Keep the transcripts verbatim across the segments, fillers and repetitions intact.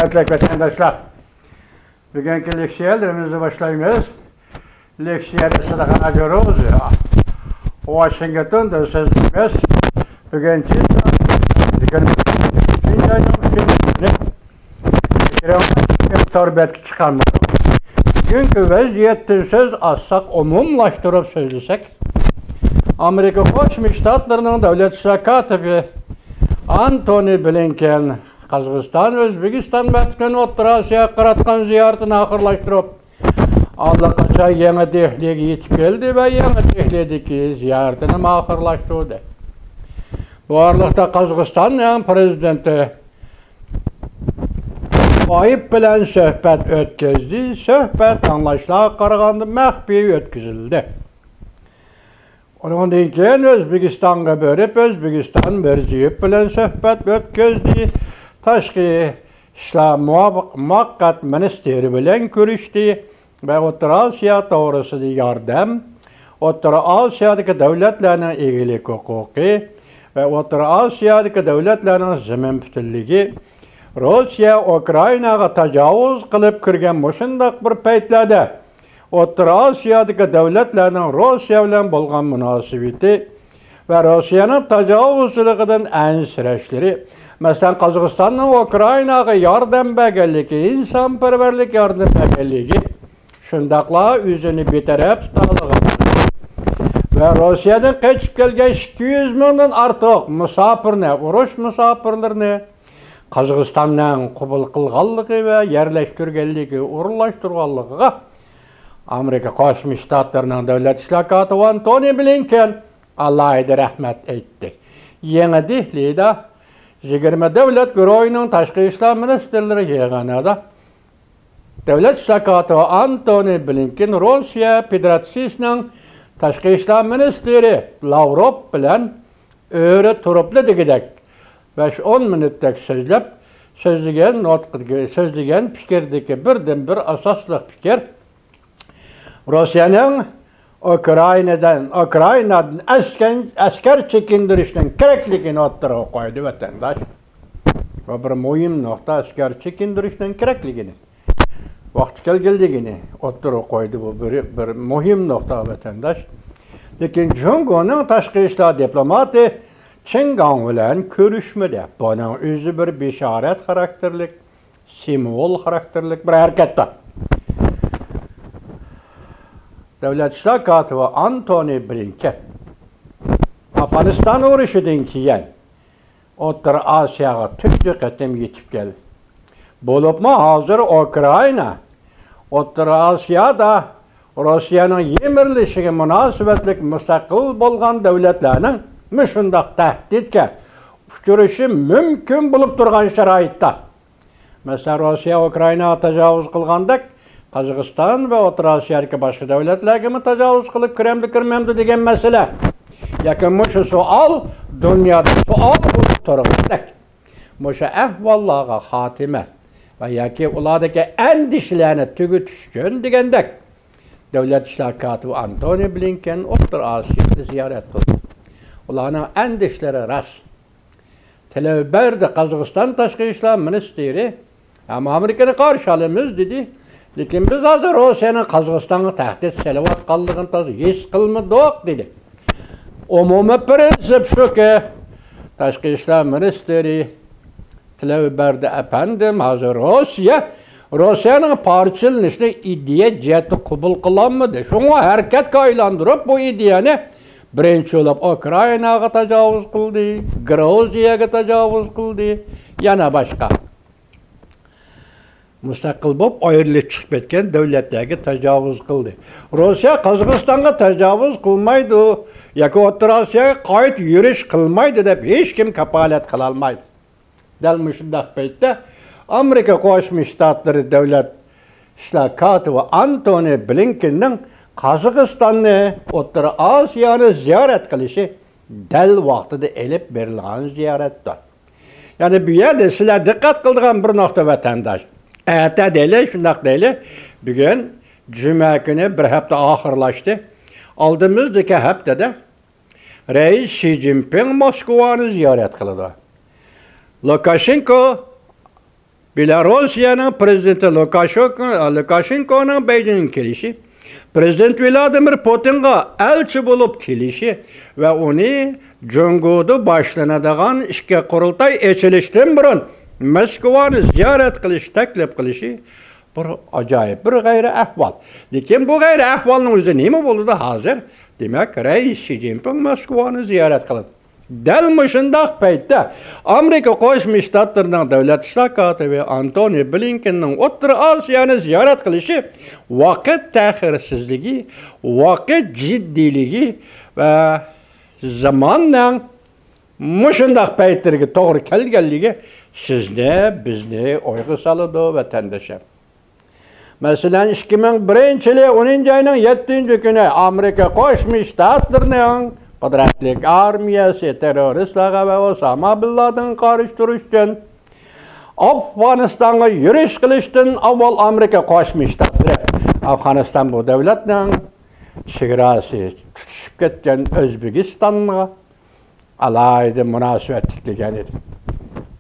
ھۆرمەتلىك ۋەتەنداشلار، بۈگۈنكى لېكسىيەلىرىمىزنى باشلايمىز. لېكسىيەنى سىلىغا جوروزى ۋاشىنگتوندا سۆزلەيمىز. بۈگۈن چىن يىگىرمە ئۈچىنچى ئاينىڭ ئۈچىنچى كۈنى تور بەتكە چىققان بولدۇق. بۈگۈنكى ۋەزىيەتتىن سۆز ئاچساق، ئومۇملاشتۇرۇپ سۆزلىسەك، ئامېرىكا قوشما شتاتلىرىنىڭ دۆلەت ئىشلار كاتىپى ئانتونى بلىنكېن قازاقىستان، ئۆزبېكىستان ۋە پۈتۈن ئوتتۇرا ئاسىياغا قاراتقان زىيارىتىنى ئاخىرلاشتۇرۇپ، ئاللىقاچان يېڭى دېھلىگە يېتىپ كەلدى ۋە يېڭى دېھلىدىكى زىيارىتىنىمۇ ئاخىرلاشتۇردى. بۇ ئارىلىقتا قازاقىستاننىڭ پىرېزىدېنتى بايېۋ بىلەن سۆھبەت ئۆتكۈزدى. سۆھبەت ئاڭلاشلارغا قارىغاندا مەخپىي ئۆتكۈزۈلدى. ئۇنىڭدىن كېيىن ئۆزبېكىستانغا بېرىپ، ئۆزبېكىستان مىرزىيېۋ بىلەن سۆھبەت ئۆتكۈزدى. تاشقى ئىشلار مۇۋاپىق-، مۇۋەققەت مىنىستىرى بىلەن كۆرۈشتى ۋە ئوتتۇرا ئاسىيا توغرىسىدا ياردەم، ئوتتۇرا ئاسىيادىكى دۆلەتلەرنىڭ ئىگىلىك ھوقۇقى ۋە ئوتتۇرا ئاسىيادىكى دۆلەتلەرنىڭ زېمىن پۈتۈنلۈكى، روسىيە ئۇكرائىناغا تاجاۋۇز قىلىپ كىرگەن مۇشۇنداق بىر پەيتلەردە، ئوتتۇرا ئاسىيادىكى دۆلەتلەرنىڭ روسىيە بىلەن بولغان مۇناسىۋىتى ۋە روسىيەنىڭ تاجاۋۇزچىلىقىدىن ئەنسىرەشلىرى، مەسىلەن، قازاقىستاننىڭ ئۇكرائىناغا ياردەم بەرگەنلىكى، ئىنسانپەرۋەرلىك ياردەم بەرگەنلىكى، شۇنداقلا ئۆزىنى بىتەرەپ تۇتالىغانلىقى ۋە روسىيەدىن قېچىپ كەلگەن ئىككى يۈز مىڭدىن ئارتۇق مۇساپىرنى، ئۇرۇش مۇساپىرلىرىنى قازاقىستاننىڭ قوبۇل قىلغانلىقى ۋە يەرلەشتۈرگەنلىكى، ئورۇنلاشتۇرغانلىقىغا ئامېرىكا قوشما شتاتلىرىنىڭ دۆلەت ئىشلار كاتىپى ئانتونى بلىنكېن ئالاھىدە رەھمەت ئېيتتى. يېڭى دېھلىدا يىگىرمە دۆلەت گۇرۇھىنىڭ تاشقى ئىشلار مىنىستىرلىرى يىغىنىدا دۆلەت ئىشلار كاتىپى ئانتونى بلىنكېن روسىيە فېدېراتسىيىسىنىڭ تاشقى ئىشلار مىنىستىرى لاۋروف بىلەن ئۆرە تۇرۇپلا دېگۈدەك بەش-ئون مىنۇتتەك سۆزلەپ، سۆزلىگەن نۇتقىدىكى، سۆزلىگەن پىكىردىكى بىردىنبىر ئاساسلىق پىكىر، روسىيەنىڭ ئۇكرائىنادىن، ئۇكرائىنادىن ئەسكەن-، ئەسكەر چېكىندۈرۈشنىڭ كېرەكلىكىنى ئوتتۇرىغا قويدى، ۋەتەنداش. بۇ بىر مۇھىم نۇقتا، ئەسكەر چېكىندۈرۈشنىڭ كېرەكلىكىنى، ۋاقتى كەلگەنلىكىنى ئوتتۇرىغا قويدى. بۇ بىر، بىر مۇھىم نۇقتا، ۋەتەنداش. لېكىن جۇڭگونىڭ تاشقى ئىشلار دىپلوماتى چېن گاڭ بىلەن كۆرۈشمىدى. بۇنىڭ ئۆزى بىر بېشارەت خاراكتېرلىك، سىمۋول خاراكتېرلىك بىر ھەرىكەتتۇر. دۆلەت ئىشلار كاتىپى ئانتونى بلىنكېن ئافغانىستان ئۇرۇشىدىن كېيىن ئوتتۇرا ئاسىياغا تۇنجى قېتىم يېتىپ كەلدى. بولۇپمۇ ھازىر ئۇكرائىنا ئوتتۇرا ئاسىيادا روسىيەنىڭ يىمىرىلىشىگە مۇناسىۋەتلىك مۇستەقىل بولغان دۆلەتلەرنىڭ مۇشۇنداق تەھدىتكە ئۇچرىشى مۇمكىن بولۇپ تۇرغان شارائىتتا، مەسىلەن، روسىيە ئۇكرائىناغا تاجاۋۇز قىلغاندەك، قازاقىستان ۋە ئوتتۇرا ئاسىيادىكى باشقا دۆلەتلەرگىمۇ تاجاۋۇز قىلىپ كىرەمدۇ، كىرمەمدۇ دېگەن مەسىلە. يەكۈن مۇشۇ سوئال دۇنيادا سوئال بولۇپ تۇرغاندەك، مۇشۇ ئەھۋاللارغا خاتىمە ۋە ياكى ئۇلاردىكى ئەندىشىلەرنى تۈگىتىش ئۈچۈن دېگەندەك، دۆلەت ئىشلار كاتىپى ئانتونى بلىنكېن ئوتتۇرا ئاسىيانى زىيارەت قىلدى. ئۇلارنىڭ ئەندىشىلىرى راست. تىلەۋبەردى قازاقىستان تاشقى ئىشلار مىنىستىرى، ھەم ئامېرىكىنى قارشى ئالىمىز، دېدى. لېكىن بىز ھازىر روسىيەنىڭ قازاقىستانغا تەھدىت سېلىۋاتقانلىقىنى تازا ھېس قىلمىدۇق، دېدى. ئومۇمىي پىرىنسىپ شۇكى، تاشقى ئىشلار مىنىستىرى تىلەۋبەردى ئەپەندىم، ھازىر روسىيە، روسىيەنىڭ پارچىلىنىشىنى ئىدىيە جەھەتتە قوبۇل قىلالمىدى. شۇڭا ھەرىكەتكە ئايلاندۇرۇپ، بۇ ئىدىيەنى بىرىنچى بولۇپ ئۇكرائىناغا تاجاۋۇز قىلدى، گرۇزىيەگە تاجاۋۇز قىلدى، يەنە باشقا مۇستەقىل بولۇپ ئايرىلىپ چىقىپ كەتكەن دۆلەتلەرگە تاجاۋۇز قىلدى. روسىيە قازاقىستانغا تاجاۋۇز قىلمايدۇ ياكى ئوتتۇرا ئاسىياغا قايتا يۈرۈش قىلمايدۇ دەپ ھېچكىم كاپالەت قىلالمايدۇ. دەل مۇشۇنداق پەيتتە ئامېرىكا قوشما شتاتلىرى دۆلەت ئىشلار كاتىپى ئانتونى بلىنكېننىڭ قازاقىستاننى، ئوتتۇرا ئاسىيانى زىيارەت قىلىشى دەل ۋاقتىدا ئېلىپ بېرىلغان زىيارەتتۇر. يەنى بۇ يەردە سىلەر دىققەت قىلىدىغان بىر نۇقتا، ۋەتەنداش. ئەتە دەيلى، شۇنداق دەيلى، بۈگۈن جۈمە كۈنى، بىر ھەپتە ئاخىرلاشتى. ئالدىمىزدىكى ھەپتىدە رەئىس شى جىنپىڭ موسكۋانى زىيارەت قىلىدۇ. لۇكاشېنكو بېلاروسىيەنىڭ پرېزىدېنتى لۇكاشوك-، لۇكاشېنكونىڭ بېيجىڭغا كېلىشى، پرېزىدېنت ۋلادىمىر پۇتىنغا ئەلچى بولۇپ كېلىشى ۋە ئۇنى جۇڭگودا باشلىنىدىغان ئىككى قۇرۇلتاي ئېچىلىشتىن بۇرۇن موسكۋانى زىيارەت قىلىش تەكلىپ قىلىشى بىر ئاجايىپ، بىر غەيرىي ئەھۋال. لېكىن بۇ غەيرىي ئەھۋالنىڭ ئۆزى نېمە بولىدۇ ھازىر؟ دېمەك، رەئىس شى جىنپىڭ موسكۋانى زىيارەت قىلىدۇ. دەل مۇشۇنداق پەيتتە ئامېرىكا قوشما شتاتلىرىنىڭ دۆلەت ئىشلار كاتىپى ئانتونى بلىنكېننىڭ ئوتتۇرا ئاسىيانى زىيارەت قىلىشى ۋاقىت تەخىرسىزلىكى، ۋاقىت جىددىيلىكى ۋە زاماننىڭ مۇشۇنداق پەيتلىرىگە توغرا كەلگەنلىكى سىزنى، بىزنى ئويغا سالىدۇ، ۋەتەندىشىم. مەسىلەن، ئىككى مىڭ بىرىنچى يىلى ئونىنچى ئاينىڭ يەتتىنچى كۈنى ئامېرىكا قوشما شتاتلىرىنىڭ قۇدرەتلىك ئارمىيەسى تېررورىستلارغا ۋە ئوساما بىن لادىنغا قارشى تۇرۇش ئۈچۈن ئافغانىستانغا يۈرۈش قىلىشتىن ئاۋۋال ئامېرىكا قوشما شتاتلىرى ئافغانىستان بۇ دۆلەتنىڭ چېگراسى تۇتىشىپ كەتكەن ئۆزبېكىستانغا ئالاھىدە مۇناسىۋەت تىكلىگەن ئىدى.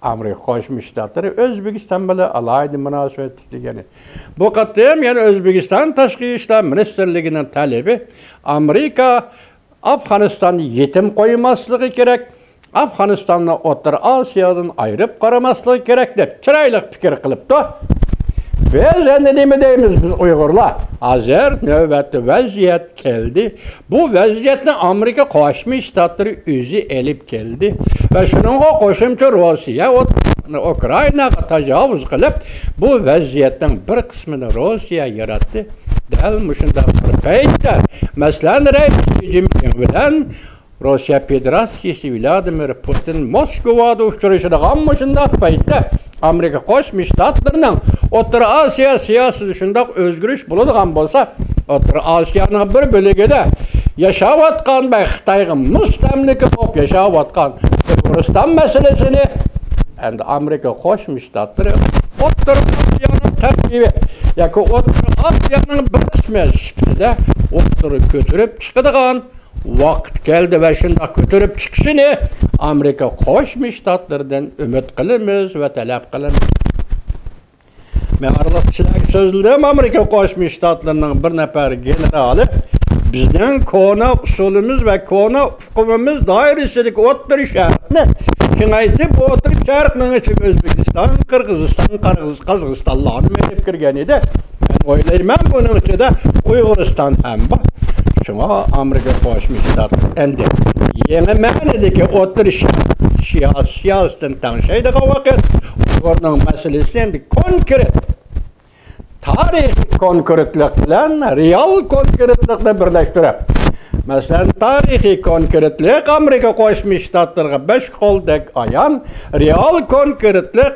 ئامېرىكا قوشما شتاتلىرى ئۆزبېكىستان بىلەن ئالاھىدە مۇناسىۋەت تىكلىگەن ئىدى. بۇ قېتىم يەنە ئۆزبېكىستان تاشقى ئىشلار مىنىستىرلىكىنىڭ تەلىپى ئامېرىكا ئافغانىستاننى يېتىم قويماسلىقى كېرەك، ئافغانىستاننى ئوتتۇرا ئاسىيادىن ئايرىپ قارىماسلىقى كېرەك دەپ چىرايلىق پىكىر قىلىپتۇ. بىز ئەمدى نېمە دەيمىز، بىز ئۇيغۇرلار؟ ھازىر نۆۋەتتە ۋەزىيەت كەلدى. بۇ ۋەزىيەتنى ئامېرىكا قوشما شتاتلىرى ئۆزى ئېلىپ كەلدى. ۋە شۇنىڭغا قوشۇمچە روسىيە ئوت-، ئۇكرائىناغا تاجاۋۇز قىلىپ، بۇ ۋەزىيەتنىڭ بىر قىسمىنى روسىيە ياراتتى. دەل مۇشۇنداق بىر پەيتتە، مەسىلەن، رەئىس شى جىنپىڭ بىلەن روسىيە فېدېراتسىيىسى ۋلادىمىر پۇتىن موسكۋادا ئۇچرىشىدىغان مۇشۇنداق پەيتتە، ئامېرىكا قوشما شتاتلىرىنىڭ ئوتتۇرا ئاسىيا سىياسىتىدە شۇنداق ئۆزگىرىش بولىدىغان بولسا، ئوتتۇرا ئاسىيانىڭ بىر بۆلىكىدە ياشاۋاتقان ۋە خىتايغا مۇستەملىكە بولۇپ ياشاۋاتقان ئۇيغۇرىستان مەسىلىسىنى ئەمدى ئامېرىكا قوشما شتاتلىرى ئوتتۇرا ئاسىيانىڭ تەركىبى ياكى ئوتتۇرا ئاسىيانىڭ بىر قىسمى سۈپىتىدە ئوتتۇرىغا كۆتۈرۈپ چىقىدىغان ۋاقىت كەلدى ۋە شۇنداق كۆتۈرۈپ چىقىشىنى ئامېرىكا قوشما شتاتلىرىدىن ئۈمىد قىلىمىز ۋە تەلەپ قىلىمىز. مەن ئارىلىقتا سىلەرگە سۆزلىدىم، ئامېرىكا قوشما شتاتلىرىنىڭ بىر نەپەر گېنېرالى بىزنىڭ كونا ئۇسۇلىمىز ۋە كونا ئۇقۇمىمىز دائىرىسىدىكى ئوتتۇرا شەرقنى كېڭەيتىپ، ئوتتۇرا شەرقنىڭ ئىچىگە ئۆزبېكىستان، قىرغىزىستان، قىرغىز-، قازاقىستانلارنى ئېلىپ كىرگەن ئىدى. مەن ئويلايمەن، بۇنىڭ ئىچىدە ئۇيغۇرىستان ھەم بار. شۇڭا ئامېرىكا قوشما شتاتلىرى ئەمدى يېڭى مەنىدىكى ئوتتۇرا شەرق سىياسىي سىياسىتىنى تەڭشەيدىغان ۋاقىت، ئۇيغۇرنىڭ مەسىلىسىنى ئەمدى كونكرېت، تارىخىي كونكرېتلىق بىلەن رېئال كونكرېتلىقنى بىرلەشتۈرۈپ، مەسىلەن، تارىخىي كونكرېتلىق ئامېرىكا قوشما شتاتلىرىغا بەش قولدەك ئايان، رېئال كونكرېتلىق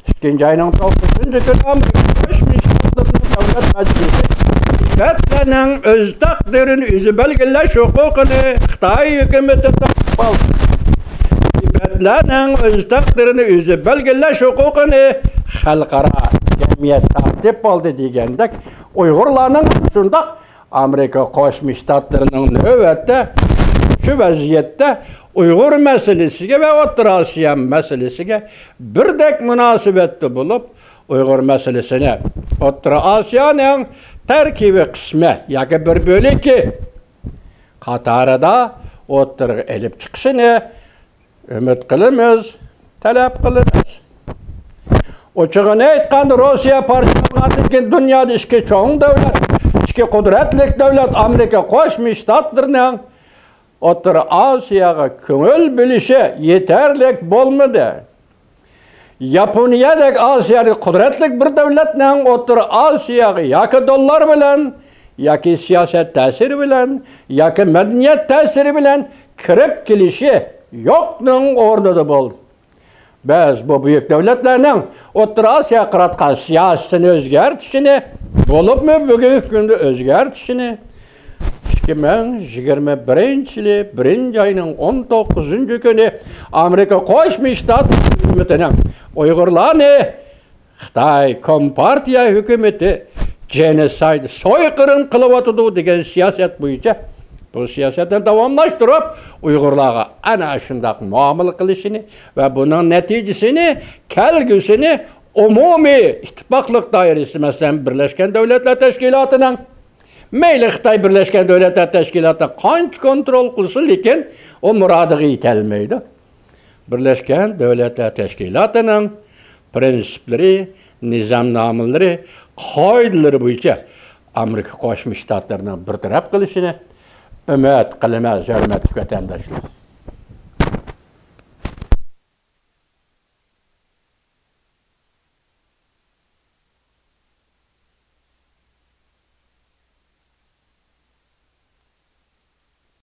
ئىككىنچى ئاينىڭ توققۇزىنچى كۈنى ئامېرىكا قوشما شتاتلىرىنىڭ دۆلەت مەجلىسى تىبەتلەرنىڭ ئۆز تەقدىرىنى ئۆزى بەلگىلەش ھوقۇقىنى خىتاي ھۆكۈمىتى تارتىپ ئالدى. تىبەتلەرنىڭ ئۆز تەقدىرىنى ئۆزى بەلگىلەش ھوقۇقىنى خەلقئارا جەمئىيەت تارتىپ ئالدى دېگەندەك، ئۇيغۇرلارنىڭ شۇنداق ئامېرىكا قوشما شتاتلىرىنىڭ نۆۋەتتە شۇ ۋەزىيەتتە ئۇيغۇر مەسىلىسىگە ۋە ئوتتۇرا ئاسىيا مەسىلىسىگە بىردەك مۇناسىۋەتتە بولۇپ، ئۇيغۇر مەسىلىسىنى ئوتتۇرا ئاسىيانىڭ تەركىبىي قىسمى ياكى بىر بۆلىكى قاتارىدا ئوتتۇرىغا ئېلىپ چىقىشىنى ئۈمىد قىلىمىز، تەلەپ قىلىمىز. ئوچۇقىنى ئېيتقاندا، روسىيە پارچىلانغاندىن كېيىن دۇنيادا ئىككى چوڭ دۆلەت، ئىككى قۇدرەتلىك دۆلەت ئامېرىكا قوشما شتاتلىرىنىڭ ئوتتۇرا ئاسىياغا كۆڭۈل بۆلۈشى يېتەرلىك بولمىدى. ياپونىيەدەك ئاسىيادىكى قۇدرەتلىك بىر دۆلەتنىڭ ئوتتۇرا ئاسىياغا ياكى دوللار بىلەن، ياكى سىياسەت تەسىرى بىلەن، ياكى مەدەنىيەت تەسىرى بىلەن كىرىپ كېلىشى يوقنىڭ ئورنىدا بولدى. بىز بۇ بۈيۈك دۆلەتلەرنىڭ ئوتتۇرا ئاسىياغا قاراتقان سىياسىتىنى ئۆزگەرتىشىنى، بولۇپمۇ بۈگۈنكى كۈندە ئۆزگەرتىشىنى، ئىككى مىڭ يىگىرمە بىرىنچى يىلى بىرىنچى ئاينىڭ ئون توققۇزىنچى كۈنى ئامېرىكا قوشما شتات ھۆكۈمىتىنىڭ ئۇيغۇرلارنى خىتاي كومپارتىيە ھۆكۈمىتى جېنوسايد، سويقىرىم قىلىۋاتىدۇ دېگەن سىياسەت بويىچە بۇ سىياسەتنى داۋاملاشتۇرۇپ، ئۇيغۇرلارغا ئەنە شۇنداق مۇئامىلە قىلىشىنى ۋە بۇنىڭ نەتىجىسىنى، كەلگۈسىنى ئومۇمىي ئىتتىپاقلىق دائىرىسى، مەسىلەن، بىرلەشكەن دۆلەتلەر تەشكىلاتىنىڭ، مەيلى خىتاي بىرلەشكەن دۆلەتلەر تەشكىلاتىنى قانچە كونترول قىلسۇن، لېكىن ئۇ مۇرادىغا يېتەلمەيدۇ. بىرلەشكەن دۆلەتلەر تەشكىلاتىنىڭ پىرىنسىپلىرى، نىزامنامىلىرى، قائىدىلىرى بويىچە ئامېرىكا قوشما شتاتلىرىنىڭ بىر تەرەپ قىلىشىنى ئۈمىد قىلىمەن، ھۆرمەتلىك ۋەتەنداشلار.